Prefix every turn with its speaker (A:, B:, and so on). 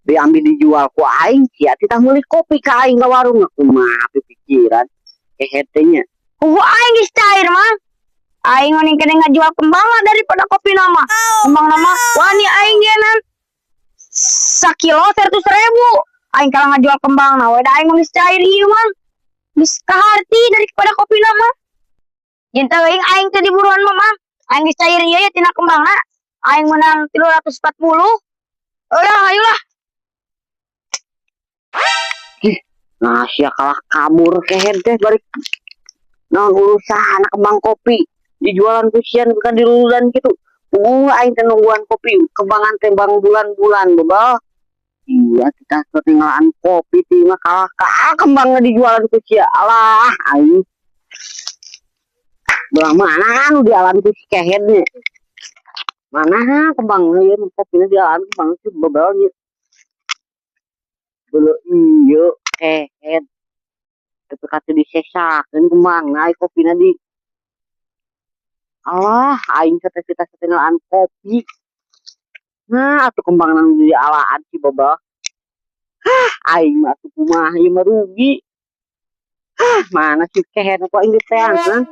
A: Diambil dijual ku aing, sia titah meuli kopi ka aing ka warung. Kumaha pikiran kehed teh nya?
B: Puguh aing geus cair, Mang. Aing mending kene ngajual kembang lah daripada kopi nama. Kembang nama wani aing genan. Sakilo 100.000. Aing kalah ngajual kembang na we da aing mah geus cair ieu, Mang. Geus kaharti daripada kopi nama. Jeung teuing aing teh diburuan mah, Mang. Aing geus cair ieu ya tina kembangna. Aing menang 340. Udah, ayolah.
A: Nah, sia kalah kabur kehed teh bari naon urusan kembang kopi dijualan ku sia bukan diluludan gitu. Puguh aing teh nungguan kopi kembangan teh bang bulan-bulan bebal. Iya, kita ketinggalan kopi ti mah kalah ka kembangna dijualan ku sia. Alah, aing. Belah mana anu dialan ku si kehed nya? Mana kembang ieu kopina dialan kembang si bebel nya. Beuleum ieu kehed. Tapi kata disesakeun kembangna ai kopina di. Alah, aing teh kita ketinggalan kopi. Nah, atuh kembangna nu dialaan si bebel. Hah, aing mah atuh kumaha ieu mah rugi. Hah, mana si kehed kok aing diteangkeun.